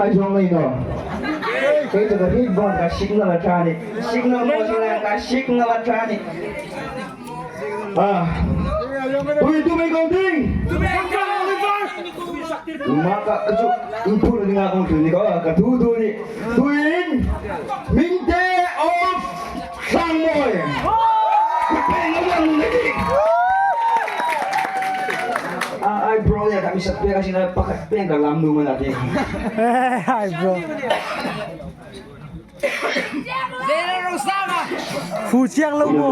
Aizawl ngei no. Kei chu ka hit bon ka signal a tha ni. Signal maw chu lai ka signal a tha ni. Ah. Tui tu mei kong ding. Ma ka chu in thu ni nga kong tu ni ko ka thu thu ni. Tuin Mingte of Hrangmawi. Kupeng awang ni. Ah, eyebrow ya kami sa pera sila pakat peng ka lam nu man ati. Eyebrow. Fu chiang lo mo.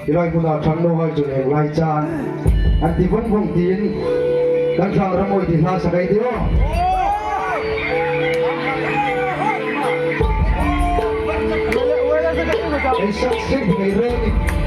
Ilai hmunah ṭhanlo hai cu leng lai caan an ti vung vung tiin kan thlang ramoi ti hla sakai ti aw. Ei sak sik nei reng.